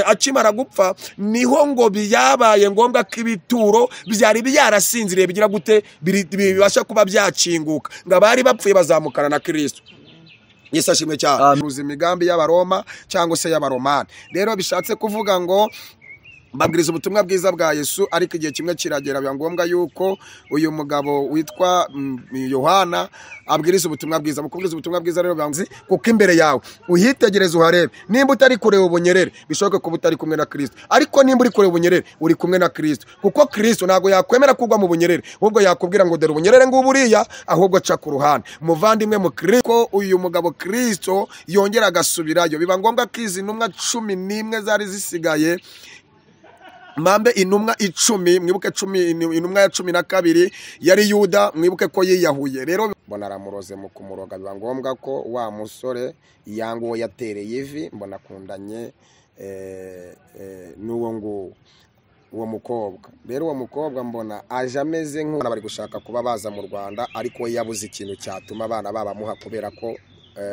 Akimara gupfa niho ngo byabaye ngombwa ko ibituro byari byarasinziriye bigira gute, bibasha kuba byakinguka, ngo abari bapfuye bazamukana na Kristo. Yesu ashimwe cyane. Ruzi imigambi y'Abaroma cyangwa se y'Abaromani. Rero bishatse kuvuga ngo babwiriza ubutumwa bwiza bwa Yesu, ariko igihe kimwe kiragera biba ngombwa yuko uyu mugabo witwa Yohana abwiriza ubutumwa bwiza. Mu kubwiriza ubutumwa bwiza rero banzi, kuko imbere yawe uhitegereza uharebe, nimba utari kureba ubunyerere bishoboke kuba utari kumwe na Kristo, ariko nimba uri kureba ubunyerere uri kumwe na Kristo, kuko Kristo ntago yakwemera kugwa mu bunyerere, ahubwo yakubwira ngo dore ubunyerere nguburiya, ahubwo ca ku ruhande. Muvandimwe mu Kristo, uyu mugabo Kristo yongera agasubirayo, biba ngombwa ko izi ntumwa 11 zari zisigaye, mambe intumwa 10, mwibuke 10, intumwa ya 12 yari Yuda, mwibuke ko yiyahuye. Rero mbona aramuroze mu kumuroga, biba ngombwa ko wa musore yanga uwo yatereye ivi, mbona akundanye n'uwo nguwo, uwo mukobwa. Rero uwo mukobwa mbona aje ameze nk'uwo bari gushaka kuba baza mu Rwanda, ariko yabuze ikintu cyatuma abana babamuha, kubera ko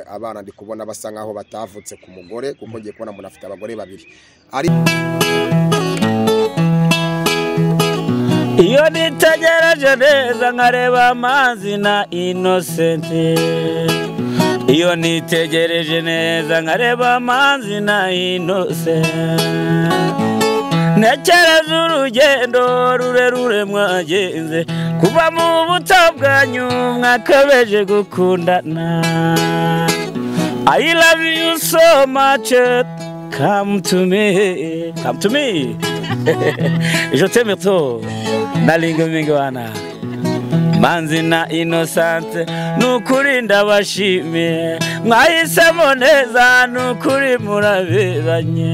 abana ndi kubona basa nkaho batavutse ku mugore, kuko ngiye kubona umuntu afite abagore babiri. Iyo nitegereje neza nkareba Amazi na Innocent, iyo nitegereje neza nkareba Amazi na Innocent, ntekereza urugendo rurerure mwagenze kuva mu buto bwanyu mwakabeje gukundana. I love you so much, come to me, come to me. Je t'aime trop, nalinga mingwana. Manzi na Innocent, nukuri ndabashimiye, mwahisemo neza nukuri muraberanye.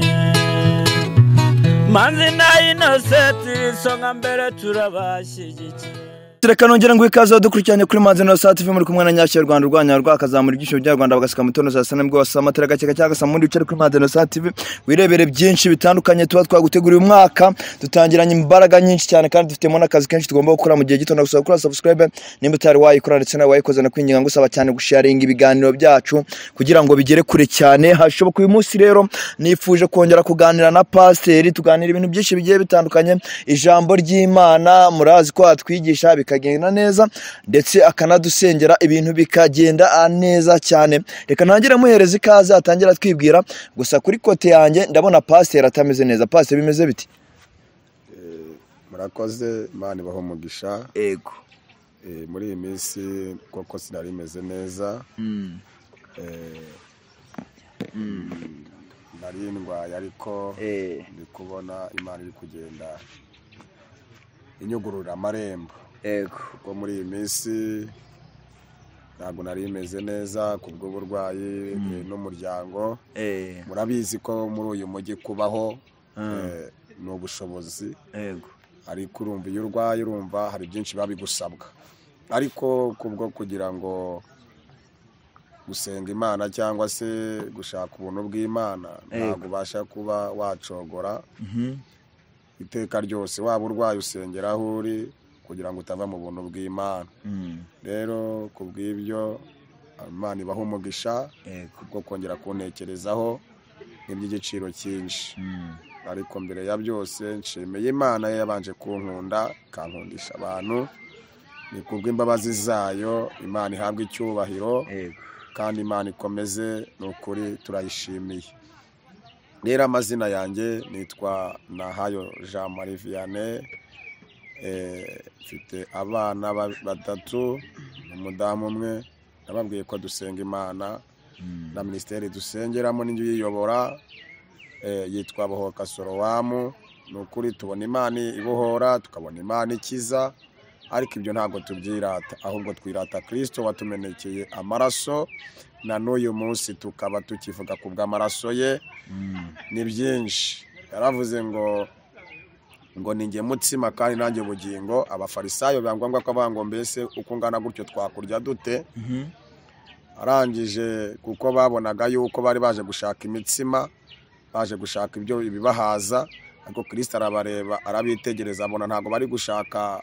Manzi na Innocent, isonga mbere turabashyigikiye. Reka nongera ngo ikaze dukurikiranye kuri Manzi na Innocent TV, muri kumwe na Nyashya Rwanda urwanya rwakazamura ibyishimo bya Rwanda bagasika mu tono za sana nibwo wasamatera gakeka cyangwa se mundi ucare kuri Manzi na Innocent TV, wirebere byinshi bitandukanye tuba twaguteguriye umwaka. Dutangiranye imbaraga nyinshi cyane kandi dufitemo n'akazi kenshi tugomba gukora mu gihe gito. Ndagusaba gukora subscribe nimba utari wayikora, ndetse nawe wayikoze nakwinginga ngusaba cyane gusharinga ibiganiro byacu kugira ngo bigere kure cyane hashoboka. Uyu munsi rero nifuje kongera kuganira na pasiteri, tuganira ibintu byinshi bigiye bitandukanye, ijambo ry'Imana murazi ko atwigisha bikagenda neza, ndetse akanadusengera ibintu bikagenda neza cyane. Reka ntangire muhereza ikaze atangira twibwira. Gusa kuri kote yanjye ndabona pasiteri atameze neza. Pasiteri, bimeze biti? Murakoze, Imana ibahe umugisha. Ego. Muri iyi minsi koko sinari meze neza. Nari ndwaye, ariko ndi kubona Imana iri kugenda inyugurura amarembo. Ego. Kuko muri iyi minsi ntabwo nari meze neza kubw'uburwayi n'umuryango. Murabizi ko muri uyu mujyi kubaho ni ubushobozi. Ego. Ariko urumva iyo urwaye urumva hari byinshi babigusabwa, ariko kubwo kugira ngo gusenga Imana cyangwa se gushaka ubuntu bw'Imana ntabwo ubasha kuba wacogora iteka ryose. Waba urwaye usengera aho uri kugira ngo utava mu buntu bw'Imana. Rero kubw'ibyo Imana ibaha umugisha kubwo kongera kuntekerezaho n'iby'igiciro cyinshi. Ariko mbere ya byose nshimiye Imana yabanje kunkunda ikankundisha abantu, ni kubw'imbabazi zayo. Imana ihabwe icyubahiro kandi Imana ikomeze, ni ukuri turayishimiye. Rero amazina yanjye nitwa Nahayo Jean Marie Vianney, mfite abana batatu, umudamu umwe. Nababwiye ko dusenga Imana na minisiteri dusengeramo n'inzu yiyobora yitwa Bohoka Sorowamu. Ni ukuri tubona Imana ibohora, tukabona Imana ikiza, ariko ibyo ntabwo tubyirata, ahubwo twirata Kristo watumenekeye amaraso, na n'uyu munsi tukaba tukivuga ku bw'amaraso ye. Ni byinshi yaravuze ngo ninjye mutsima kandi nanjye bugingo. Abafarisayo biba ngombwa ko bavuga ngo mbese uko ungana gutyo twakurya dute? Arangije kuko babonaga yuko bari baje gushaka imitsima, baje gushaka ibyo ibibahaza, ariko Kristo arabareba arabitegereza, abona ntabwo bari gushaka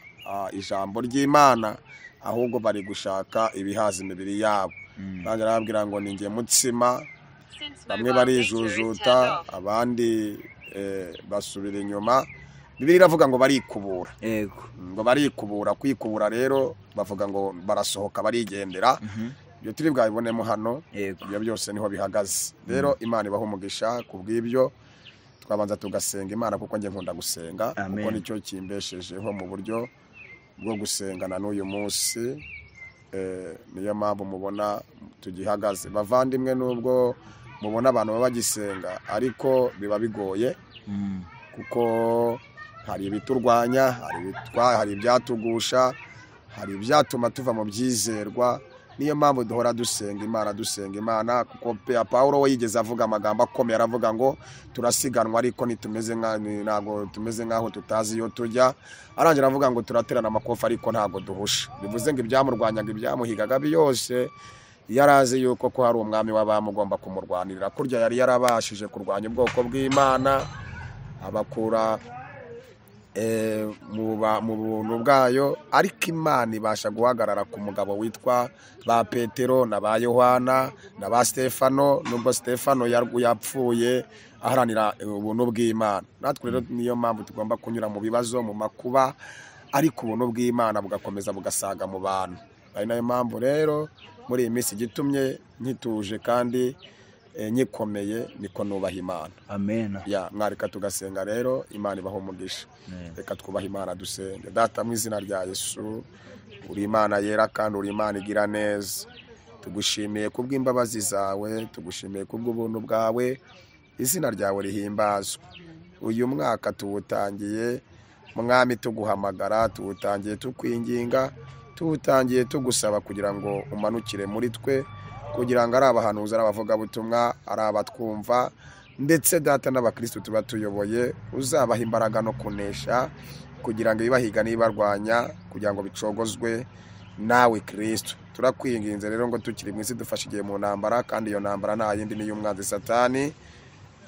ijambo ry'Imana, ahubwo bari gushaka ibihaza imibiri yabo. Kandi arababwira ngo ninjye mutsima, Bamwe barijujuta, abandi basubira inyuma. Bibiliya iravuga ngo barikubura. Yego. Ngo barikubura, kwikubura rero bavuga ngo barasohoka barigendera. Ibyo turi bwabibonemo hano. Yego. Ibyo byose niho bihagaze. Rero Imana ibaha umugisha kubw'ibyo. Twabanza tugasenga Imana kuko njye nkunda gusenga, kuko nicyo kimbeshejeho mu buryo bwo gusengana n'uyu munsi. Niyo mpamvu mubona tugihagaze. Bavandimwe, nubwo mubona abantu baba bagisenga ariko biba bigoye, kuko hari ibiturwanya, hari ibyatugusha, hari ibyatuma tuva mu byizerwa. Niyo mpamvu duhora dusenga Imana, kuko Paulo we yigeze avuga amagambo akomeye, aravuga ngo turasiganwa ariko ntitumeze ntabwo tumeze nkaho tutazi iyo tujya. Arangira avuga ngo turaterana amakofi ariko ntabwo duhusha. Bivuze ngo ibyamurwanyaga, ibyamuhigaga byose yarazi yuko ko hari umwami w'abamugomba kumurwanirira. Kurya yari yarabashije kurwanya ubwoko bw'Imana, abakura mu buntu bwayo, ariko Imana ibasha guhagarara ku mugabo witwa ba Petero na ba Yohana na ba Stefano, nubwo Stefano yapfuye aharanira ubuntu bw'Imana. Natwe rero niyo mpamvu tugomba kunyura mu bibazo, mu makuba, ariko ubuntu bw'Imana bugakomeza bugasaga mu bantu. Ari nayo mpamvu rero muri iyi minsi gitumye nkituje kandi nyikomeye, niko nubaha Imana. Amen. Ya mwareka tugasenga rero, Imana ibaho umugisha. Reka twubaha Imana dusenge. Data, mu izina rya Yesu, uri Imana yera kandi uri Imana igira neza. Tugushimiye kubw'imbabazi zawe, tugushimiye kubw'ubuntu bwawe, izina ryawe rihimbazwe. Uyu mwaka tuwutangiye Mwami tuguhamagara, tuwutangiye tukwinginga, tuwutangiye tugusaba kugira ngo umanukire muri twe, kugira ngo ari abahanuzi, ari abavugabutumwa, ari abatwumva, ndetse Data n'abakristo tuba tuyoboye, uzabaha imbaraga no kunesha, kugira ngo ibibahiga n'ibarwanya, kugira ngo bicogozwe nawe Kristo. Turakwinginze rero ngo tukiri mu isi dufashe igihe mu ntambara, kandi iyo ntambara nta yindi ni y'umwanzi Satani.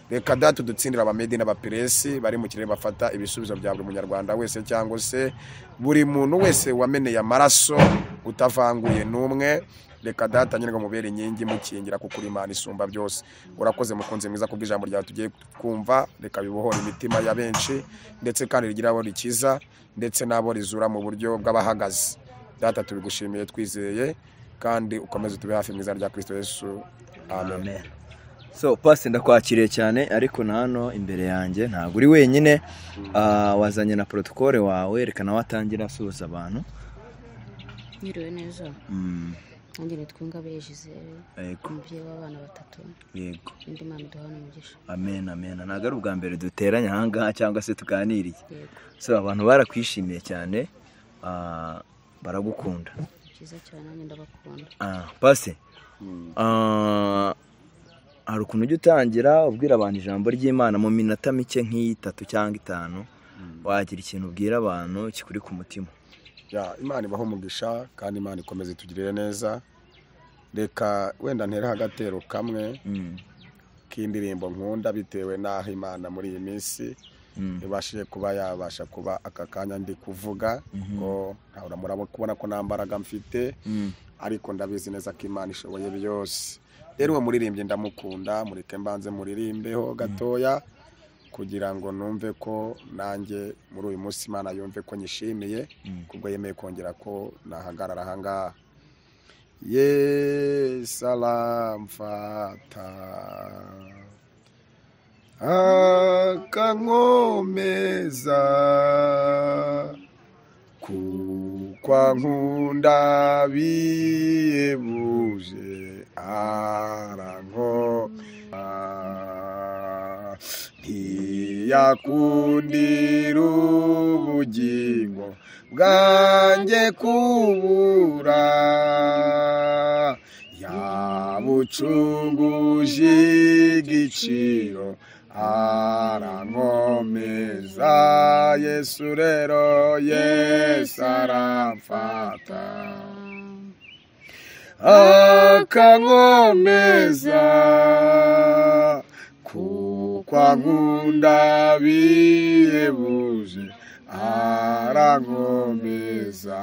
Reka Data udutsindire abamedi n'abaperesi bari mu kirere, bafata ibisubizo bya buri munyarwanda wese cyangwa se buri muntu wese wameneye amaraso utavanguye n'umwe. Reka Data nyine ngo mubere inkingi mukingira, kuko uri Imana isumba byose. Urakoze mukunzi mwiza kubw'ijambo ryawe tugiye kumva. Reka bibohore imitima ya benshi, ndetse kandi rigira abo rikiza, ndetse n'abo rizura mu buryo bw'abahagaze. Data tubigushimiye twizeye, kandi ukomeze tube hafi mu izina rya Kristo Yesu. Amen. So Pastor, ndakwakiriye cyane, ariko na hano imbere yanjye ntabwo uri wenyine, wazanye na protocole wawe. Reka nawe atangira asuhuza abantu. Mwiriwe neza. Nanjye nitwa Ingabire Gisele, umubyeyi w'abana batatu. Yego. Indi Imana iduhane umugisha. Amen, amen. Ntabwo ari ubwa mbere duteranye aha ngaha cyangwa se tuganiriye. So abantu barakwishimiye cyane, baragukunda. Byiza cyane, nanjye ndabakunda. Pastor, hari ukuntu ujya utangira ubwira abantu ijambo ry'Imana mu minota mike nk'itatu cyangwa itanu, wagira ikintu ubwira abantu kikuri ku mutima. Ya, Imana ibaho umugisha kandi Imana ikomeze itugirire neza. Reka wenda ntere agatero kamwe k'indirimbo nkunda, bitewe n'aho Imana muri iyi minsi ibashije kuba yabasha kuba aka kanya ndi kuvuga, ko murabona kubona ko nta mbaraga mfite, ariko ndabizi neza ko Imana ishoboye byose. Rero uwo muririmbyi ndamukunda, mureke mbanze muririmbeho gatoya kugira ngo numve ko nanjye muri uyu munsi Imana yumve ko nyishimiye, kubwo yemeye kongera ko nahagarara aha ngaha. Yesu aramfata akankomeza, kuko ankunda bihebuje, arankomeza. Ntiyakundira ubugingo bwanjye kubura, yabucunguje igiciro, arankomeza. Yesu rero, Yesu aramfata akankomeza, kuko ankunda bihebuje, arankomeza.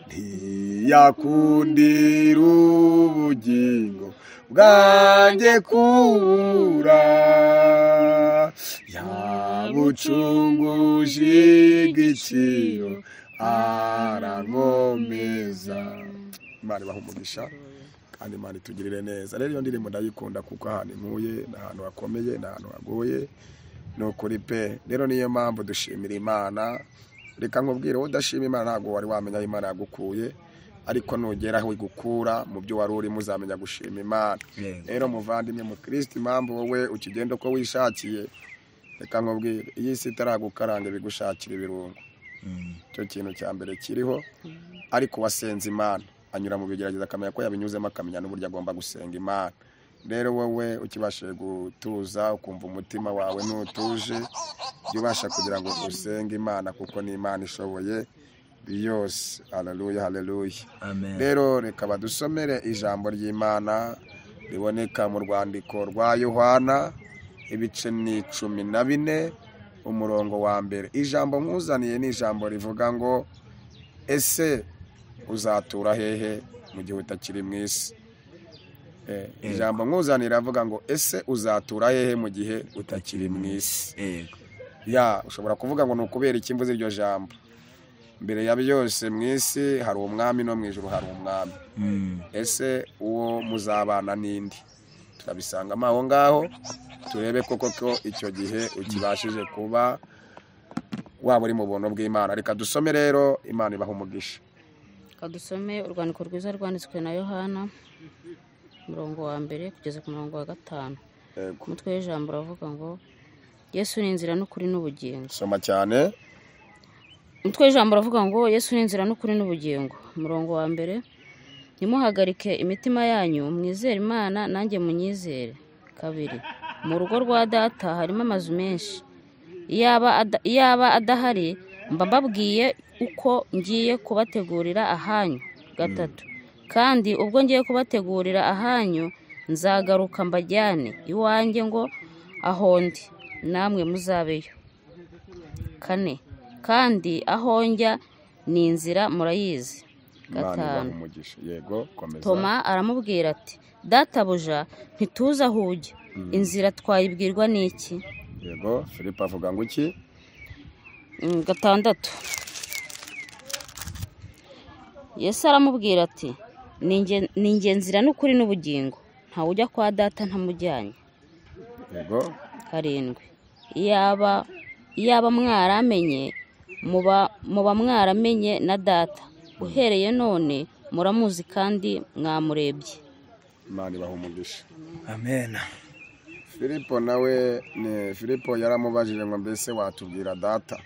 Ntiyakundira ubugingo bwanjye kubura, yabucunguje igiciro arankomeza. Imana ibahe umugisha kandi Imana itugirire neza. Rero iyo ndirimbo ndayikunda kuko ahantu nkuye ni ahantu hakomeye, ni ahantu hagoye, ni ukuri pe. Rero niyo mpamvu dushimira Imana. Reka nkubwire, wowe udashima Imana ntabwo wari wamenya aho Imana yagukuye, ariko nugera aho igukura mu byo wari urimo uzamenya gushima Imana. Rero muvandimwe mu Kristo, impamvu wowe ukigenda uko wishakiye, reka nkubwire, iyi si itaragukaranga ibigushakira ibirungo, icyo kintu cya mbere kiriho. Ariko wasenze Imana anyura mu bigerageza akamenya ko yabinyuzemo, akamenya n'uburyo agomba gusenga Imana. Rero wowe ukibashije gutuza ukumva umutima wawe nutuje, jya ubasha kugira ngo usenge Imana, kuko ni Imana ishoboye byose. Haleluya, haleluya. Amen. Rero reka badusomere ijambo ry'Imana riboneka mu rwandiko rwa Yohana ibice ni 14 umurongo wa mbere. Ijambo nkuzaniye ni ijambo rivuga ngo ese uzatura hehe mu gihe utakiri mu isi? Ijambo nkuzaniye riravuga ngo ese uzatura hehe mu gihe utakiri mu isi? Ya, ushobora kuvuga ngo ni ukubera iki mvuze iryo jambo? Mbere ya byose mu isi hari umwami, no mu ijuru hari umwami. Ese uwo muzabana n'indi? Turabisangamo aho ngaho, turebe koko ko icyo gihe ukibashije kuba waba uri mu buntu bw'Imana. Reka dusome rero, Imana ibaha umugisha. Reka dusome urwandiko rwiza rwanditswe na Yohana, umurongo wa 1 kugeza ku murongo wa 5. Umutwe w'ijambo uravuga ngo Yesu ni inzira n'ukuri n'ubugingo. Soma cyane. Umutwe w'ijambo uravuga ngo Yesu ni inzira n'ukuri n'ubugingo. Umurongo wa 1, ntimuhagarike imitima yanyu, mwizere Imana nanjye munyizere. 2, mu rugo rwa data harimo amazu menshi, iyaba adahari mba mbabwiye uko ngiye kubategurira ahanyu. 3, kandi ubwo ngiye kubategurira ahanyu nzagaruka mbajyane iwanjye ngo ahondi namwe muzabeyo. 4, kandi aho njya ni inzira murayizi. 5, Toma aramubwira ati databuja ntituzi aho ujya, inzira twayibwirwa n'iki? Yego, Filipo avuga ngo iki? 6, Yesu aramubwira ati ni njye nzira n'ukuri n'ubugingo, ntawe ujya kwa data ntamujyanye. Yego. 7, iyaba mwaramenye muba mwaramenye na data, uhereye none muramuzi kandi mwamurebye. Imana ibahe umugisha. Amen. Filipo nawe ni Filipo yaramubajije ngo mbese watubwira data?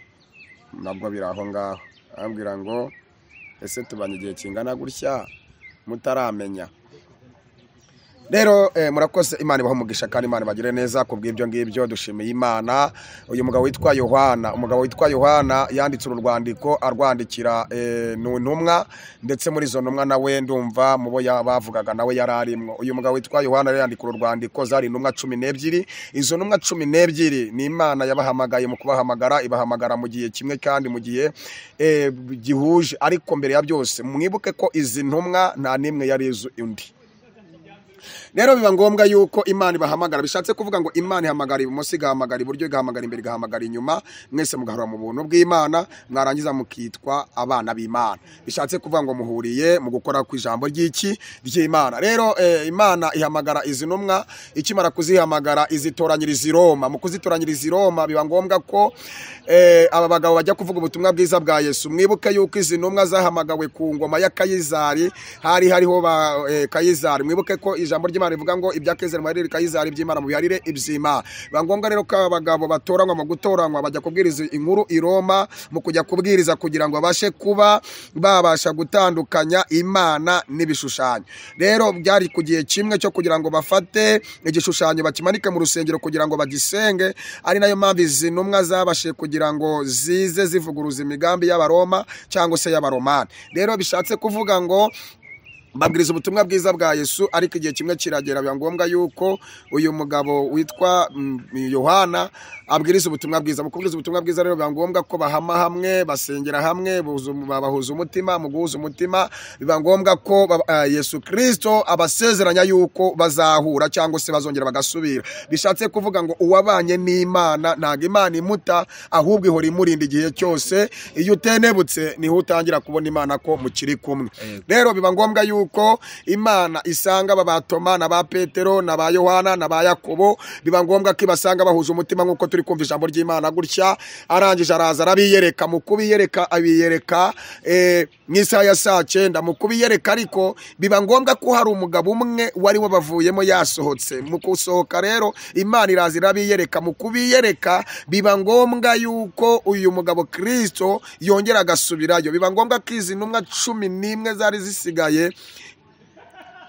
Nabwo biri aho ngaho. Arambwira ngo ese tubanye igihe kingana gutya mutaramenya? Rero murakoze, Imana ibahe umugisha kandi Imana ibagire neza kubw'ibyo ngibyo. Dushimiye Imana. Uyu mugabo witwa Yohana, umugabo witwa Yohana yanditse uru rwandiko arwandikira ntumwa, ndetse muri izo ntumwa nawe ndumva mubo bavugaga nawe yararimwo. Uyu mugabo witwa Yohana rero yandika uru rwandiko, zari intumwa 12. Izo ntumwa 12 ni Imana yabahamagaye mu kubahamagara, ibahamagara mu gihe kimwe kandi mu gihe gihuje. Ariko mbere ya byose mwibuke ko izi ntumwa nta nimwe yari izi undi. Rero biba ngombwa yuko Imana ibahamagara. Bishatse kuvuga ngo Imana ihamagara ibumoso, igahamagara iburyo, igahamagara imbere, igahamagara inyuma, mwese mugahora mu buntu bw'Imana, mwarangiza mukitwa abana b'Imana. Bishatse kuvuga ngo muhuriye mu gukora ku ijambo ry'iki ry'Imana. Rero Imana ihamagara izi ntumwa, ikimara kuzihamagara izitoranyiriza i Roma. Mu kuzitoranyiriza i Roma biba ngombwa ko aba bagabo bajya kuvuga ubutumwa bwiza bwa Yesu. Mwibuke yuko izi ntumwa zahamagawe ku ngoma ya Kayizari, hari hariho ba Kayizari. Mwibuke ko ijambo ry'Imana rivuga ngo ibya Kayizari muharire Kayizari, iby'Imana mubiharire iby'Imana. Biba ngombwa rero ko aba bagabo batoranywa mu gutoranywa bajya kubwiriza inkuru i Roma, mu kujya kubwiriza kugira ngo babashe kuba babasha gutandukanya Imana n'ibishushanyo. Rero byari ku gihe kimwe cyo kugira ngo bafate igishushanyo bakimanike mu rusengero kugira ngo bagisenge, ari nayo mpamvu izi ntumwa zabashe kugira ngo zize zivuguruza imigambi y'Abaroma cyangwa se y'Abaromani. Rero bishatse kuvuga ngo Babwiriza ubutumwa bwiza bwa Yesu, ariko igihe kimwe kiragera biba ngombwa yuko uyu mugabo witwa Yohana abwiriza ubutumwa bwiza. Mu kubwiriza ubutumwa bwiza rero biba ngombwa ko bahama hamwe, basengera hamwe, babahuza umutima. Mu guhuza umutima biba ngombwa ko Yesu Kristo abasezeranya yuko bazahura cyangwa se bazongera bagasubira. Bishatse kuvuga ngo uwabanye n'Imana ntago Imana imuta, ahubwo ihora imurinda igihe cyose. Iyo utenebutse niho utangira kubona Imana ko mukiri kumwe. Rero biba ngombwa yuko Imana isanga aba Toma na ba Petero na ba Yohana na ba Yakobo, biba ngombwa ko ibasanga bahuje umutima nk'uko turi kumva ijambo ry'Imana gutya. Arangije araza arabiyereka, mu kubiyereka abiyereka mu isaha ya saa 9. Mu kubiyereka ariko biba ngombwa ko hari umugabo umwe wari wabavuyemo yasohotse. Mu gusohoka rero Imana iraza irabiyereka. Mu kubiyereka biba ngombwa yuko uyu mugabo Kristo yongera agasubirayo. Biba ngombwa ko izi ntumwa 11 zari zisigaye,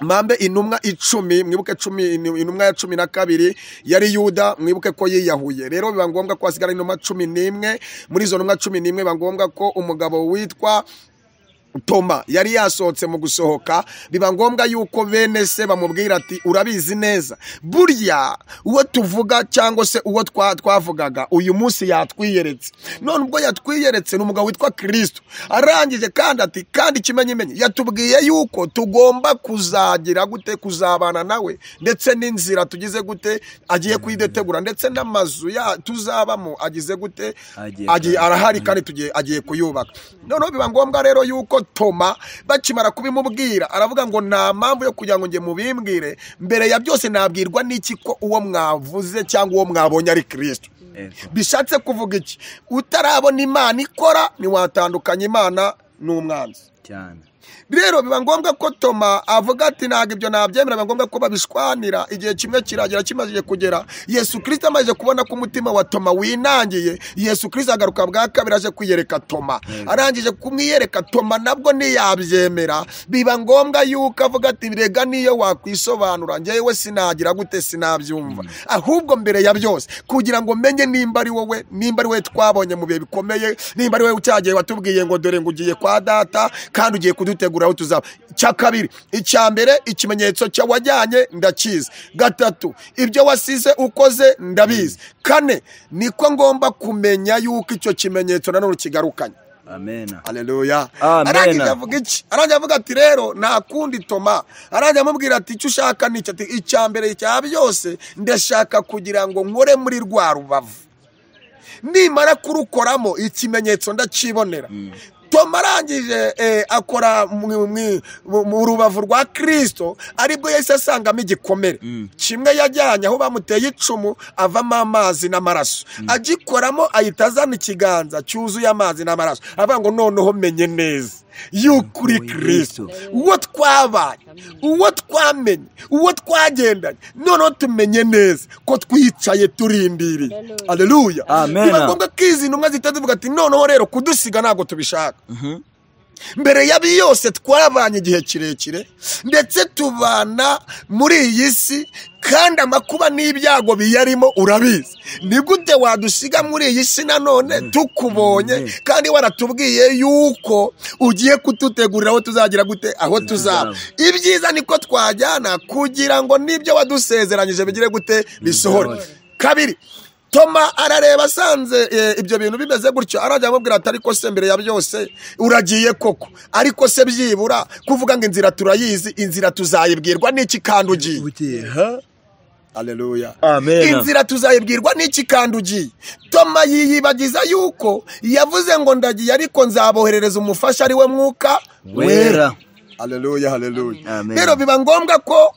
mambe intumwa 10, mwibuke 10, intumwa ya 12 yari Yuda, mwibuke ko yiyahuye. Rero biba ngombwa ko hasigara intumwa 11. Muri izo ntumwa 11 biba ngombwa ko umugabo witwa Toma yari yasohotse. Mu gusohoka biba ngombwa yuko bene se bamubwira ati urabizi neza, burya uwo tuvuga cyangwa se uwo twavugaga uyu munsi yatwiyeretse. None ubwo yatwiyeretse ni umugabo witwa Kristo. Arangije kandi ati kandi ikimenyimenyi yatubwiye yuko tugomba kuzagira gute, kuzabana nawe, ndetse n'inzira tugize gute agiye kuyidetegura, ndetse n'amazu ya tuzabamo agize gute agiye arahari kandi agiye kuyubaka. Noneho biba ngombwa rero yuko Toma bakimara kubimubwira aravuga ngo nta mpamvu yo kugira ngo nge mubimbwire, mbere ya byose nabwirwa n'iki ko uwo mwavuze cyangwa uwo mwabonye ari Kristo. Bishatse kuvuga iki? Utarabona Imana ikora ntiwatandukanya Imana n'umwanzi cyane. Rero biba ngombwa ko Toma avuga ati ntabwo ibyo nabyemera. Biba ngombwa ko babishwanira. Igihe kimwe kiragera, kimaze kugera Yesu Kristo amaze kubona ko umutima wa Toma winangiye, Yesu Kristo agaruka bwa kabiri aje kwiyereka Toma. Arangije kumwiyereka Toma nabwo ntiyabyemera. Biba ngombwa yuko avuga ati rega niyo wakwisobanura njyewe sinagira gute, sinabyumva. Ahubwo mbere ya byose kugira ngo menye nimba ari wowe, nimba ari wowe twabonye mu bihe bikomeye, nimba ari wowe ucyagiye watubwiye ngo dore ngo ugiye kwa data kandi ugiye kudutegura aho tuzaba. Icya kabiri, icya mbere ikimenyetso cya wajyanye ndakizi. Gatatu, ibyo wasize ukoze ndabizi. Kane, niko ngomba kumenya yuko icyo kimenyetso nanone kigarukanye. Amen. Haleluya. Arangije avuga iki? Arangije avuga ati rero nta kundi Toma. Arangije amubwira ati icyo ushaka ni icyo, ati icya mbere cya byose ndashaka kugira ngo nkore muri rwa rubavu, nimara kurukoramo ikimenyetso ndakibonera. Toma arangije akora mu rubavu rwa Kristo, aribwo yahise asangamo igikomere kimwe yajyanye aho bamuteye icumu, avamo amazi n'amaraso. Agikoramo ahita azana ikiganza cyuzuye amazi n'amaraso, avuga ngo noneho menye neza yuko uri Kristo, uwo twabaye, uwo twamenye, uwo twagendanye, noneho tumenye neza ko twicaye turindiriye. Haleluya. Biba ngombwa ko izi ntumwa zihita zivuga ati noneho rero kudusiga ntabwo tubishaka. Mbere ya byose twabanye igihe kirekire, ndetse tubana muri iyi si, kandi amakuba n'ibyago biyarimo urabizi. Ni gute wadusiga muri iyi si nanone tukubonye, kandi waratubwiye yuko ugiye kututegurira aho tuzagira gute, aho tuzaba. Ibyiza niko twajyana kugira ngo nibyo wadusezeranyije bigire gute, bisohore. Kabiri, Toma arareba asanze ibyo bintu bimeze gutyo, arajya amubwira ati ariko se mbere ya byose uragiye koko, ariko se byibura kuvuga ngo inzira turayizi, inzira tuzayibwirwa n'iki kandi ugiye. Haleluya. Inzira tuzayibwirwa n'iki kandi ugiye. Toma yiyibagiza yuko yavuze ngo ndagiye ariko nzaboherereza umufasha ari we Mwuka Wera. Haleluya, haleluya. Rero biba ngombwa ko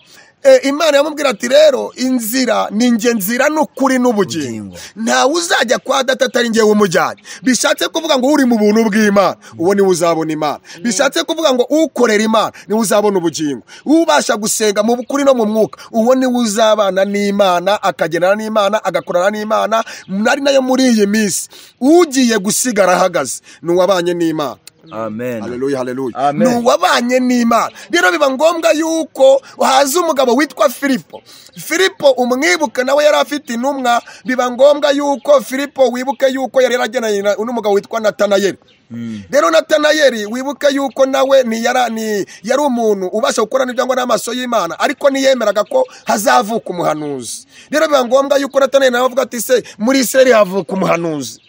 Imana yamubwira ati rero inzira ni nge nzira n'ukuri n'ubugingo, ntawe uzajya kwa data atari ngewe umujyanye. Bishatse kuvuga ngo uri mu buntu bw'Imana uwo niwe uzabona Imana. Bishatse kuvuga ngo ukorera Imana niwe uzabona ubugingo. Ubasha gusenga mu kuri no mu mwuka uwo niwe uzabana n'Imana, akagendana n'Imana, agakorana n'Imana. Nari nayo muri iyi minsi ugiye gusigara ahagaze ni uwabanye n'Imana. Amen. Haleluya, haleluya. Amen. Ni uwabanye n'Imana. Rero biba ngombwa yuko haza umugabo witwa Filipo. Filipo umwibuke, nawe yari afite intumwa. Biba ngombwa yuko Filipo wibuke yuko yari yaragenanye n'umugabo witwa Natanayeli. Rero Natanayeli wibuke yuko nawe ni yari umuntu ubasha gukora n'ibyangwa n'amaso y'Imana, ariko ntiyemeraga ko hazavuka umuhanuzi. Rero biba ngombwa yuko Natanayeli nawe avuga ati se muri Isirayeli havuka umuhanuzi.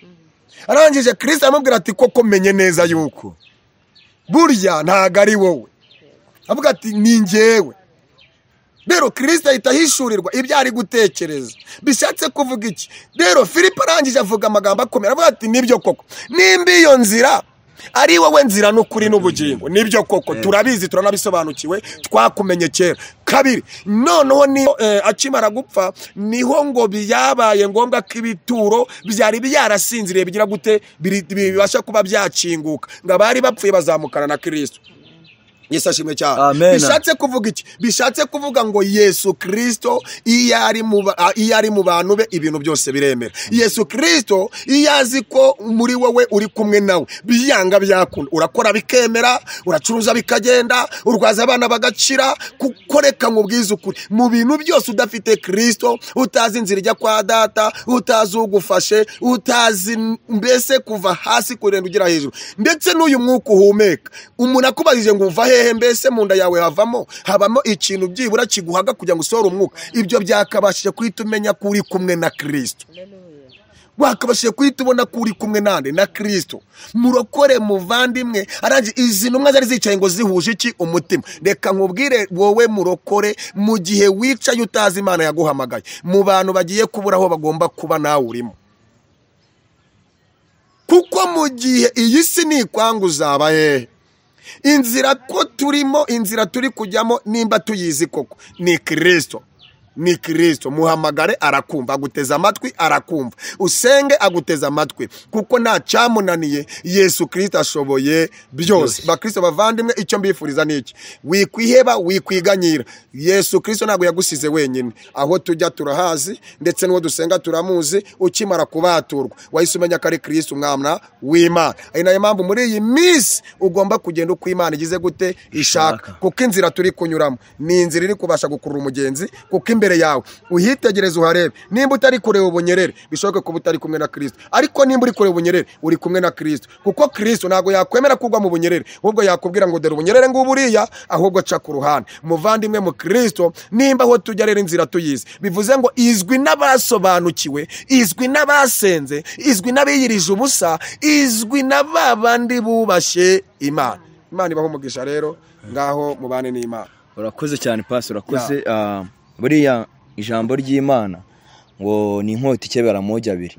Arangije Kristo aramubwira ati koko menye neza yuko burya ntago ari wowe, avuga ati ni njyewe. Rero Kristo ahita ahishurirwa ibyo ari gutekereza. Bishatse kuvuga iki? Rero Filipo arangije avuga amagambo akomeye, avuga ati nibyo koko, nimba iyo nzira ari wowe nzira n'ukuri n'ubugingo, nibyo koko turabizi, turanabisobanukiwe, twakumenye kera. Kabiri, noneho ni akimara gupfa niho ngo byabaye ngombwa ko ibituro byari byarasinziriye bigira gute, bibasha kuba byakinguka, ngo abari bapfuye bazamukana na Kristo. Yesu ashimwe cyane. Bishatse kuvuga iki? Bishatse kuvuga ngo Yesu Kristo iyo ari mu bantu be ibintu byose biremera. Yesu Kristo iyo azi ko muri wowe uri kumwe nawe, byanga byakunda, urakora bikemera, uracuruza bikagenda, urwaza abana bagakira, kuko reka nkubwize ukuri, mu bintu byose udafite Kristo, utazi inzira ijya kwa data, utazi ugufashe, utazi mbese kuva hasi kurenda ugera hejuru, ndetse n'uyu mwuka uhumeka, umuntu akubajije ngo uva hehe, mbese mu nda yawe habamo ikintu byibura kiguhaga kugira ngo usohore umwuka, ibyo byakabashije kuhita umenya ko uri kumwe na Kristo. Wakabashije kuhita ubona ko uri kumwe nande? Na Kristo. Murokore muvandimwe, arangije izi ntumwa zari zicaye ngo zihuje iki? Umutima. Reka nkubwire wowe murokore, mu gihe wicaye utazi Imana yaguhamagaye, mu bantu bagiye kubura aho bagomba kuba nawe urimo. Kuko mu gihe iyi si nikwanga uzaba hehe? Inzira ko turimo, inzira turi kujyamo, nimba tuyizi koko ni Kristo. Ni Kristo. Muhamagare arakumva, aguteza amatwi arakumva, usenge aguteza amatwi, kuko nta cyamunaniye. Yesu Kristo ashoboye byose. Bakristo bavandimwe, icyo mbifuriza ni iki: wikwiheba, wikwiganyira. Yesu Kristo ntabwo yagusize wenyine. Aho tujya turahazi, ndetse n'uwo dusenga turamuzi. Ukimara kubaturwa wahise umenya ko ari Kristo umwana w'Imana. Ari nayo mpamvu muri iyi minsi ugomba kugenda uko Imana igize gute ishaka, kuko inzira turi kunyuramo ni inzira iri kubasha gukurura umugenzi, kuko imbere yawe uhitegereze uharebe. Nimba utari kureba ubunyerere, bishoboke kuba utari kumwe na Kristo, ariko nimba uri kureba ubunyerere, uri kumwe na Kristo, kuko Kristo ntabwo yakwemera kugwa mu bunyerere, ahubwo yakubwira ngo dore ubunyerere nguburiya, ahubwo ca ku ruhande. Muvandimwe mu Kristo, nimba aho tujya rero inzira tuyizi, bivuze ngo izwi n'abasobanukiwe, izwi n'abasenze, izwi n'abiyirije ubusa, izwi na babandi bubashye Imana. Imana ibaho umugisha. Rero ngaho mubane n'Imana. Urakoze cyane pastor, urakoze. Buriya ijambo ry'Imana ngo ni inkota ikebera amagi abiri.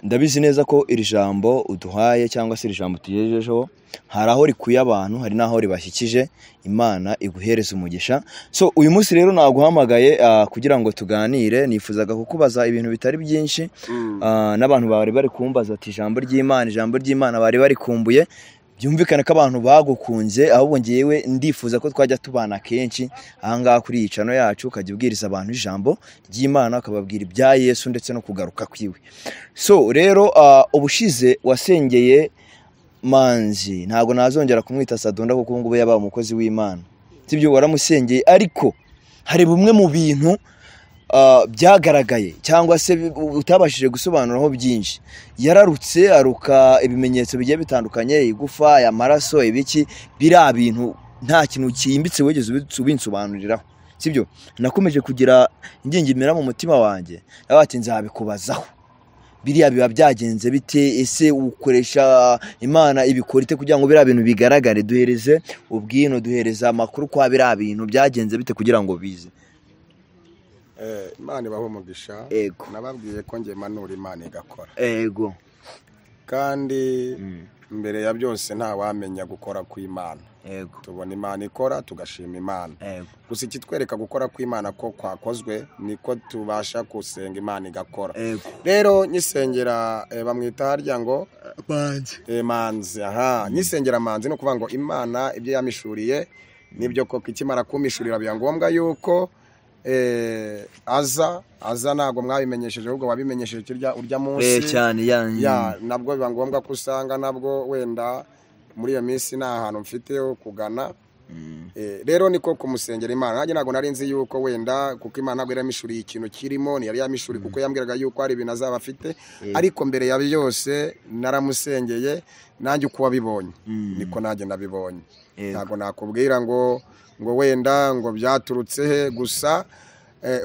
Ndabizi neza ko iri jambo uduhaye cyangwa se iri jambo tugejejeho hari aho rikuye abantu, hari n'aho ribashyikije. Imana iguhereza umugisha. So uyu munsi rero naguhamagaye kugira ngo tuganire. Nifuzaga kukubaza ibintu bitari byinshi, n'abantu bari bari kumbaza ati ijambo ry'Imana, ijambo ry'Imana bari bari kumbuye. Byumvikane ko abantu bagukunze, ahubwo ngewe ndifuza ko twajya tubana kenshi ahangaha kuri iyi channel yacu, ukajya ubwiriza abantu ijambo ry'Imana, ukababwira ibya Yesu ndetse no kugaruka kwiwe. So rero ubushize wasengeye Manzi, ntago nazongera kumwita Sadonda kuko ngubu yabaye umukozi w'Imana, sibyo? Waramusengeye, ariko hari bumwe mu bintu byagaragaye cyangwa se utabashije gusobanuraho byinshi. Yararutse aruka ibimenyetso bigiye bitandukanye, igufa, amaraso, ibiki, biriya bintu nta kintu cyimbitse wigeze ubinsobanuriraho, sibyo? Nakomeje kugira ingingimira mu mutima wanjye, ati nzabikubazaho, biriya biba byagenze bite? Ese ukoresha Imana ibikora ite kugira ngo biriya bintu bigaragare? Duhereze ubwino, duhereze amakuru kwa biriya bintu byagenze bite kugira ngo bize. Imana ibaho umugisha. Nababwiye ko ngiye manura Imana igakora. Ego. Kandi mbere ya byose nta wamenya gukora kw'Imana. Ego. Tubona Imana ikora tugashima Imana. Ego. Gusa ikitwereka gukora kw'Imana ko kwakozwe niko tubasha gusenga Imana igakora. Ego. Rero nyisengera bamwita harya ngo Manzi. Manzi, aha. Nyisengera Manzi no kuvuga ngo Imana ibyo yamishuriye nibyo koko, ikimara kumishurira biba ngombwa yuko aza ntago mwabimenyesheje, ahubwo wabimenyesheje kirya urya munsi cyane ya nabwo biba ngombwa ko usanga nabwo wenda Muri iyo minsi nta hantu mfite ho kugana. Rero niko kumusengera Imana. Nanjye ntabwo nari nzi yuko wenda, kuko Imana ntabwo yari yamishuriye ikintu kirimo, ntiyari yamishuriye, kuko yambwiraga yuko hari ibintu azaba afite. Ariko mbere ya byose naramusengeye, nanjye uko wabibonye niko nanjye nabibonye. Ntabwo nakubwira ngo wenda ngo byaturutse he, gusa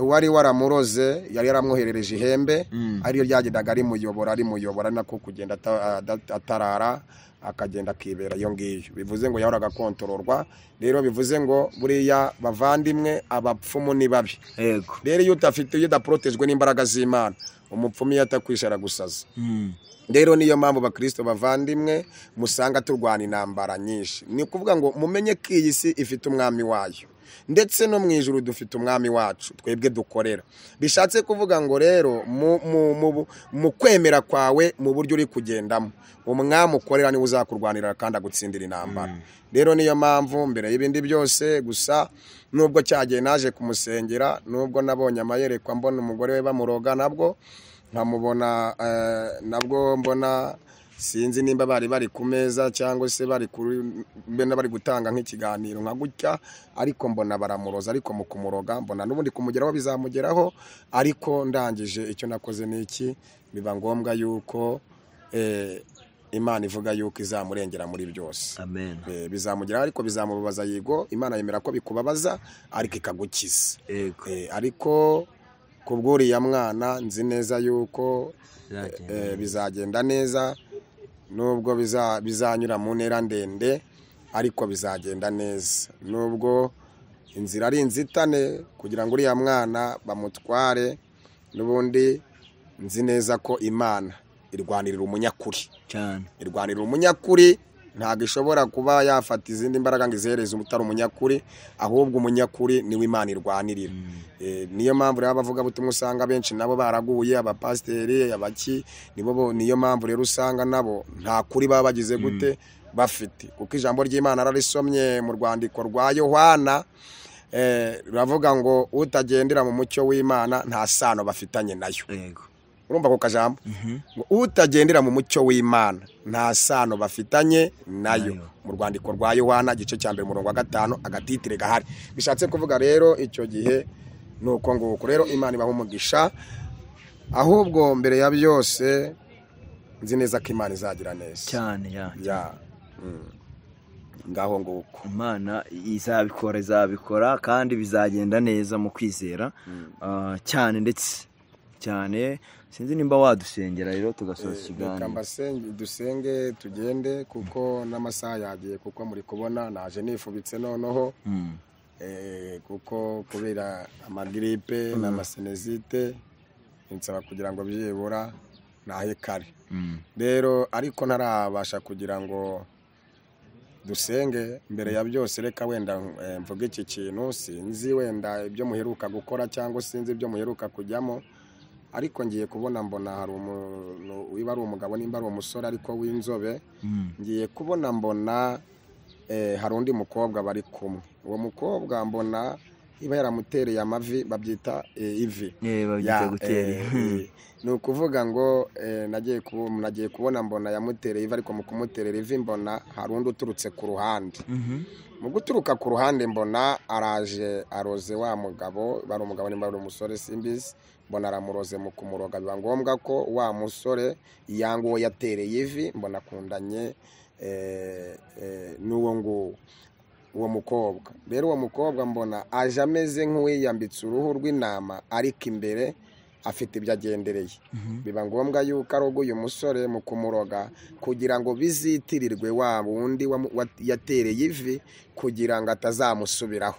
uwari waramuroze yari yaramwoherereje ihembe, ariyo ryagendaga rimuyobora nako kugenda atarara, akagenda akibera iyo ngiyo. Bivuze ngo yahoraga kontororwa. Rero bivuze ngo buriya bavandimwe, abapfumu ni babi. Rero iyo udafite, iyo udaprotejwe n'imbaraga z'Imana, umupfumu iyo atakwishara gusaza. Rero niyo mpamvu bakristo bavandimwe musanga turwana intambara nyinshi. Ni ukuvuga ngo mumenye ko iyi si ifite umwami wayo, ndetse no mu ijuru dufite umwami wacu twebwe dukorera. Bishatse kuvuga ngo rero mu kwemera kwawe, mu buryo uri kugendamo, umwami ukorera niwe uzakurwanirira kandi agutsindira intambara. Rero niyo mpamvu mbere y'ibindi byose, gusa nubwo cyagiye naje kumusengera, nubwo nabonye amayerekwa mbona umugore we bamuroga, nabwo nkamubona, nabwo mbona sinzi nimba bari ku meza cyangwa se bari bari gutanga nk'ikiganiro nka gutya, ariko mbona baramuroza. Ariko mu kumuroga mbona n'ubundi kumugeraho bizamugeraho. Ariko ndangije icyo nakoze n'iki, biba ngombwa yuko Imana ivuga yuko izamurengera muri byose. Amen. Bizamugeraho ariko bizamubabaza. Yego, Imana yemera ko bikubabaza ariko ikagukiza. Ariko kubw'uriya mwana nzi neza yuko bizagenda neza, nubwo bizanyura mu ntera ndende, ariko bizagenda neza. Nubwo inzira ari inzitane kugira ngo uriya mwana bamutware, n'ubundi nzi neza ko Imana irwanirira umunyakuri cyane. Irwanirira umunyakuri, ntabwo ishobora kuba yafata izindi mbaraga ngo izihereze utari umunyakuri, ahubwo umunyakuri niwe Imana irwanirira. Niyo mpamvu rero abavugabutumwa usanga benshi nabo baraguye, abapasiteri, abaki, nibo. Niyo mpamvu rero usanga nabo nta kuri baba bagize gute bafite, kuko ijambo ry'Imana rarisomye mu rwandiko rwa Yohana, ruravuga ngo utagendera mu mucyo w'Imana nta sano bafitanye nayo. Urumva ko kajambo ngo utagendera mu mucyo w'Imana nta sano bafitanye nayo, mu rwandiko rwa Yohana igice cya mbere umurongo wa 5 agatitire gahari. Bishatse kuvuga rero icyo gihe nuko nguko. Rero Imana ibaha umugisha. Ahubwo mbere ya byose nzi neza ko Imana izagira neza cyane. Ya ngaho nguko Imana izabikora kandi bizagenda neza mu kwizera cyane, ndetse cyane. Sinzi nimba wadusengera rero tugasoza ikiganiro. Reka dusenge tugende, kuko n'amasaha yagiye, kuko muri kubona naje nifubitse noneho, kuko kubera amagiripe n'amasenezite nsaba kugira ngo byibura nahe kare. Rero ariko ntarabasha kugira ngo dusenge, mbere ya byose reka wenda mvuge iki kintu. Sinzi wenda ibyo muheruka gukora cyangwa sinzi ibyo muheruka kujyamo, ariko ngiye kubona mbona hari umuntu wiba ari umugabo nimba ari umusore ariko w'inzobe. Ngiye kubona mbona hari undi mukobwa bari kumwe. Uwo mukobwa mbona iba yaramutereye amavi, babyita ivi. Ni ukuvuga ngo nagiye kubona mbona yamutereye ivi, ariko mu kumuterera ivi mbona hari undi uturutse ku ruhande. Mu guturuka ku ruhande mbona araje aroze wa mugabo, bari umugabo nimba ari umusore simbizi, mbona aramuroze. Mu kumuroga biba ngombwa ko wa musore yanga uwo yatereye ivi, mbona akundanye n'uwo nguwo, uwo mukobwa. Rero uwo mukobwa mbona aje ameze nk'uwiyambitse uruhu rw'intama, ariko imbere afite ibyo agendereye. Biba ngombwa yuko aroga uyu musore mu kumuroga kugira ngo bizitirirwe wa wundi yatereye ivi, kugira ngo atazamusubiraho.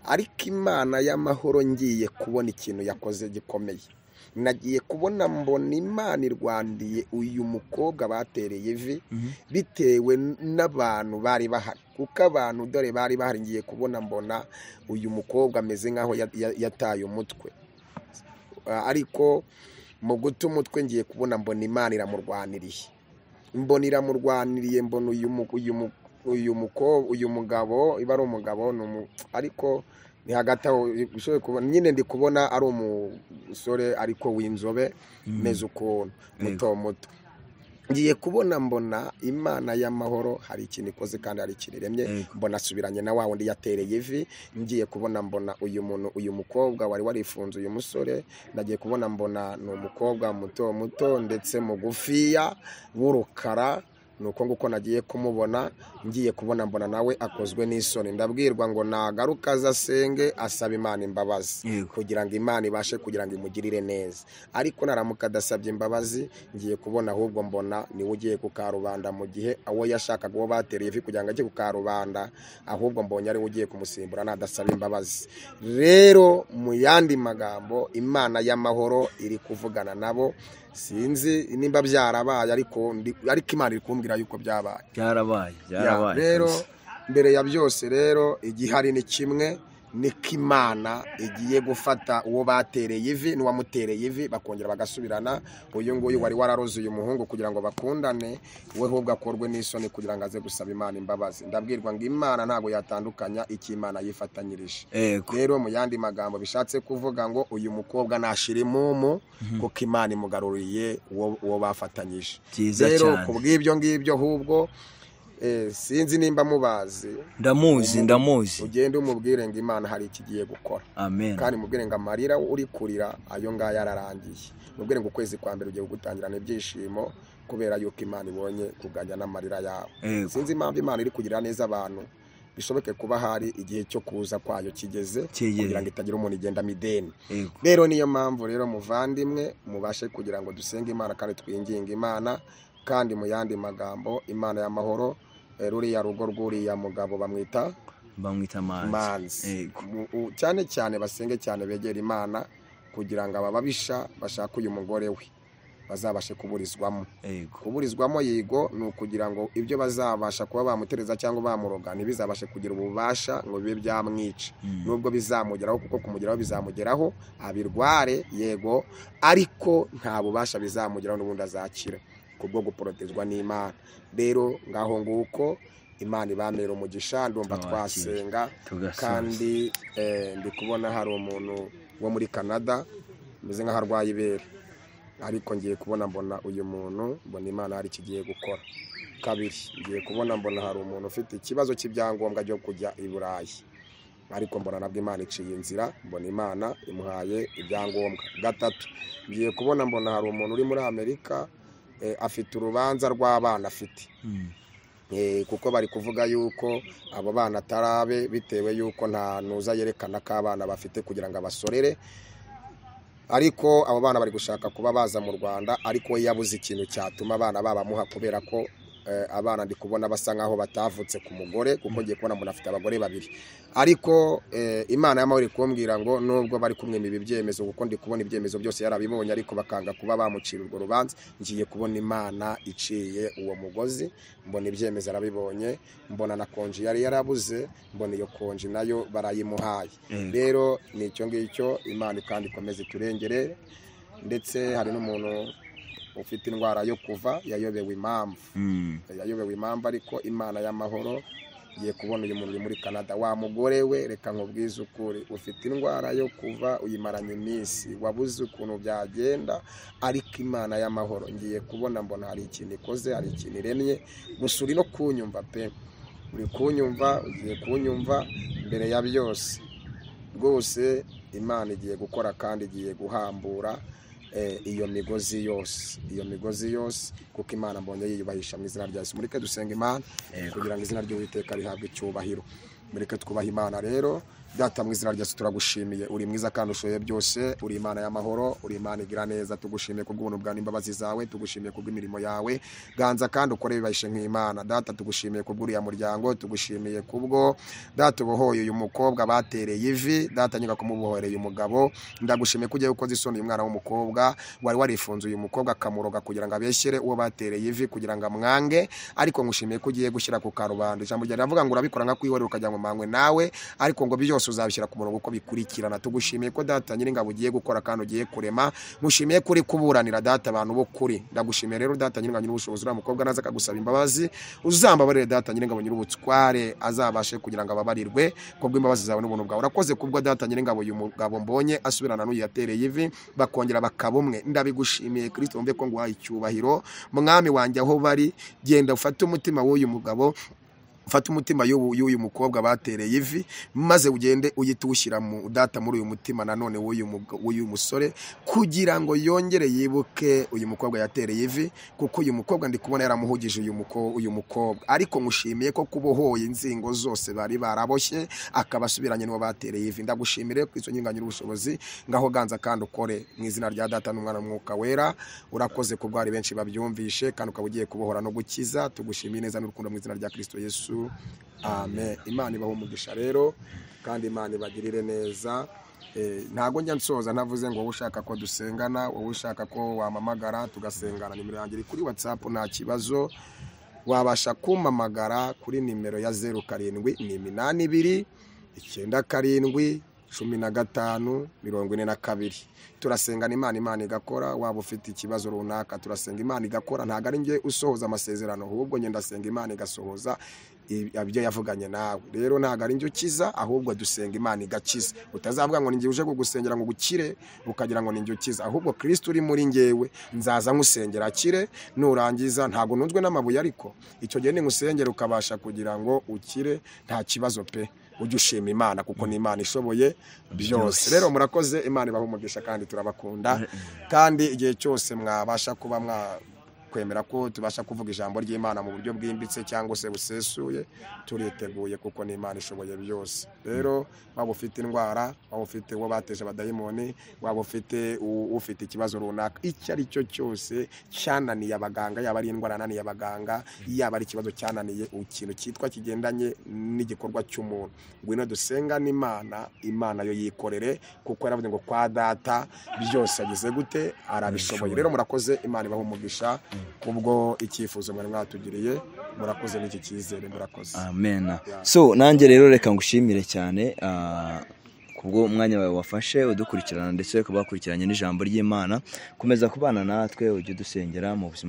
Ariko Imana y'amahoro ngiye kubona ikintu yakoze gikomeye. Nagiye kubona mbona Imana irwandiye uyu mukobwa batereye ivi, bitewe n'abantu bari bahari, kuko abantu dore bari bahari. Ngiye kubona mbona uyu mukobwa ameze nkaho yataye umutwe, ariko mu guta umutwe ngiye kubona mbona Imana iramurwaniriye. Mbona iramurwaniriye, mbona uyu mugabo iba ari umugabo, ariko ni hagati aho ushoboye kubona nyine, ndi kubona ari umusore ariko w'inzobe meze ukuntu muto muto. Ngiye kubona mbona Imana y'amahoro hari ikintu ikoze kandi hari ikintu iremye, mbona asubiranye na wa wundi yatereye ivi. Ngiye kubona mbona uyu muntu, uyu mukobwa wari warifunze uyu musore, nagiye kubona mbona ni umukobwa muto muto ndetse mugufiya w'urukara. Nuko nguko nagiye kumubona, ngiye kubona mbona nawe akozwe n'isoni. Ndabwirwa ngo nagaruka azasenge asaba Imana imbabazi kugira ngo Imana ibashe kugira ngo imugirire neza. Ariko naramuka adasabye imbabazi, ngiye kubona ahubwo mbona niwe ugiye ku karubanda mu gihe awo yashakaga uwo batereye ivi kugira ngo ajye ku karubanda, ahubwo mbonye ari we ugiye kumusimbura nadasaba imbabazi. Rero mu yandi magambo Imana y'amahoro iri kuvugana nabo. Sinzi nimba byarabaye ariko Imana iri kumbwira yuko byabaye. Byarabaye. Rero mbere ya byose rero igihari ni kimwe, niko Imana igiye gufata uwo batereye ivi n'uwamutereye ivi bakongera bagasubirana. Uyu nguyu wari wararoze uyu muhungu kugira ngo bakundane, we ahubwo akorwe n'isoni kugira ngo aze gusaba Imana imbabazi. Ndabwirwa ngo Imana ntago yatandukanya icyo Imana yifatanyirije. Rero mu yandi magambo bishatse kuvuga ngo uyu mukobwa nashira imumu kuko Imana imugaruriye uwo bafatanyije. Rero kubw'ibyo ngibyo ahubwo sinzi nimba mubazi. Ndamuzi. Ugende umubwire ngo Imana hari ikigiye gukora. Amen. Kandi mubwire ngo amarira uri kurira ayo ngaya yararangiye. Mubwire ngo ukwezi kwa mbere ugiye gutangirana ibyishimo kubera yuko Imana ibonye kuganya n'amarira yawe. Sinzi impamvu Imana iri kugira neza abantu, bishoboke kuba hari igihe cyo kuza kwayo kigeze kugira ngo itagira umuntu igenda mideni. Rero niyo mpamvu rero muvandimwe mubashe kugira ngo dusenge Imana kandi twinginge Imana. Kandi mu yandi magambo Imana y'amahoro, ruriya rugo rw'uriya mugabo bamwita Manzi. Cyane cyane basenge cyane begera Imana kugira ngo abababisha bashaka uyu mugore we bazabashe kuburizwamo. Kuburizwamo yego ni ukugira ngo ibyo bazabasha kuba bamutereza cyangwa bamuroga ntibizabashe kugira ububasha ngo bibe byamwica. Nubwo bizamugeraho, kuko kumugeraho bizamugeraho abirware yego, ariko nta bubasha bizamugeraho n'ubundi azakira kubwo guporotezwa n'Imana. Rero ngaho nguko Imana ibamera umugisha. Ndumva twasenga kandi ndi kubona hari umuntu wo muri Canada meze nkaho arwaye ibere, ariko ngiye kubona mbona uyu muntu mbona Imana hari ikigiye gukora. Kabiri, ngiye kubona mbona hari umuntu ufite ikibazo cy'ibyangombwa byo kujya i Burayi, ariko mbona nabwo Imana iciye inzira, mbona Imana imuhaye ibyangombwa. Gatatu, ngiye kubona mbona hari umuntu uri muri Amerika afite urubanza rw'abana afite, kuko bari kuvuga yuko abo bana atarabe bitewe yuko nta nuza yerekana ko abana bafite kugira ngo abasorere, ariko abo bana bari gushaka kuba baza mu Rwanda, ariko yabuze ikintu cyatuma abana babamuha kubera ko abana ndi kubona basa nkaho batavutse ku mugore, kuko ngiye kubona umuntu afite abagore babiri. Ariko Imana y'amahoro ikumbwira ngo nubwo bari kumwima ibi byemezo, kuko ndi kubona ibyemezo byose yarabibonye, ariko bakanga kuba bamucira urwo rubanza, ngiye kubona Imana iciye uwo mugozi, mbona ibyemezo arabibonye, mbona na konji yari yarabuze, mbona iyo konji nayo barayimuhaye. Rero nicyo ngicyo Imana kandi ikomeze iturengere. Ndetse hari n'umuntu ufite indwara yo kuva yayobewe impamvu, yayobewe impamvu, ariko Imana y'amahoro ngiye kubona uyu muntu uri muri Canada. Wa mugore we, reka nkubwize ukuri, ufite indwara yo kuva uyimaranye iminsi, wabuze ukuntu byagenda, ariko Imana y'amahoro ngiye kubona mbona hari ikintu ikoze, hari ikintu iremye. Gusa uri no kunyumva pe, uri kunyumva, ugiye kunyumva. Mbere ya byose rwose Imana igiye gukora kandi igiye guhambura iyo migozi yose, iyo migozi yose, kuko Imana mbonye yiyubahisha mu izina rya Yesu. Mureke dusenga Imana kugira ngo izina ry'Uwiteka rihabwe icyubahiro. Mureke twubahe Imana. Rero Data mu izina rya Yesu turagushimiye, uri mwiza kandi ushoboye byose, uri Imana y'amahoro, uri Imana igira neza. Tugushimiye kubw'ubuntu bwawe n'imbabazi zawe, tugushimiye kubw'imirimo yawe ganza kandi ukore bibahishe nk'Imana. Data tugushimiye kubw'uriya muryango, tugushimiye kubwo Data ubohoye uyu mukobwa batereye ivi, Data nyuka kumubohoreye umugabo. Ndagushimiye kujya ukoze isoni uyu mwana w'umukobwa wari warifunze uyu mukobwa akamuroga kugira ngo abeshyere uwo batereye ivi kugira ngo amwange, ariko ngushimiye ko ugiye gushyira ku karubanda. Ijambo ryawe riravuga ngo urabikora nka kwihorera ukajya ngo mangwe nawe, ariko ngo byose Byose uzabishyira ku murongo uko bikurikirana. Tugushimiye ko Data Nyiringabo ugiye gukora kandi ugiye kurema. Ngushimiye kuri kuburanira Data abantu bo kuri. Ndagushimiye rero Data Nyiringabo nyir'ubushobozi, uriya mukobwa naza akagusaba imbabazi, uzambabarire Data Nyiringabo nyir'ubutware, azabashe kugira ngo ababarirwe kubw'imbabazi zawe n'ubuntu bwawe. Urakoze kubwo Data Nyiringabo uyu mugabo mbonye asubirana n'uyu yatereye ivi, bakongera bakaba umwe. Ndabigushimiye Kristo, wumve ko nguhaye icyubahiro. Mwami wanjye, aho bari, genda ufate umutima w'uyu mugabo, ufate umutima y'uyu mukobwa batereye ivi, maze ugende uhite uwushyira mu Data muri uyu mutima nanone w'uyu musore, kugira ngo yongere yibuke uyu mukobwa yatereye ivi, kuko uyu mukobwa ndi kubona yaramuhugije uyu mukobwa. Ariko ngushimiye ko kubohoye inzingo zose bari baraboshye, akaba asubiranye n'uwo batereye ivi. Ndagushimire Kristo nyinganyira ubushobozi, ngaho ganza kandi ukore mu izina rya Data n'Umwana n'Umwuka Wera. Urakoze kubwo hari benshi babyumvishe, kandi ukaba ugiye kubohora no gukiza. Tugushimiye neza n'urukundo mu izina rya Kristo Yesu, amen. Imana ibahe umugisha rero, kandi Imana ibagirire neza. Ntago njya nsoza ntavuze ngo wowe ushaka ko dusengana, wowe ushaka ko wamamagara tugasengana, nimero yanjye iri kuri WhatsApp, nta kibazo. Wabasha kumpamagara kuri nimero ya 07 82 97 15 42. Turasengana Imana, Imana igakora. Waba ufite ikibazo runaka, turasenga Imana igakora. Ntabwo ari njye usohoza amasezerano, ahubwo njye ndasenga Imana igasohoza ibyo yavuganye nawe. Rero ntabwo ari njye ukiza, ahubwo dusenga Imana igakiza. Utazavuga ngo ninjye uje kugusengera ngo gukire, ukagira ngo ninjye ukiza, ahubwo Kristo uri muri njyewe, nzaza nkusengera akire. Nurangiza, ntabwo nunzwe n'amabuye, ariko icyo gihe ningusengera ukabasha kugira ngo ukire, nta kibazo pe. Ujye ushima Imana kuko ni Imana ishoboye byose. Rero murakoze, Imana ibahe umugisha kandi turabakunda. Kandi igihe cyose mwabasha kuba mwakwemera ko tubasha kuvuga ijambo ry'Imana mu buryo bwimbitse cyangwa se busesuye, turiteguye kuko ni Imana ishoboye byose. Rero waba ufite indwara, waba ufite uwo bateje abadayimoni, waba ufite ufite ikibazo runaka icyo ari cyo cyose cyananiye abaganga, yaba ari indwara yananiye abaganga, yaba ari ikibazo cyananiye ikintu cyitwa kigendanye n'igikorwa cy'umuntu, ngwino dusengane Imana, Imana yo yikorere, kuko yaravuze ngo kwa Data byose agize gute, arabishoboye. Rero murakoze, Imana ibahe umugisha kubwo icyifuzo mwari mwatugiriye. Murakoze n'iki cyizere, murakoze. Amen. So nanjye rero reka ngushimire cyane kubwo umwanya wawe wafashe udukurikirana, ndetse ukaba wakurikiranye n'ijambo ry'Imana. Komeza kubana natwe, ujye udusengera mu buzima.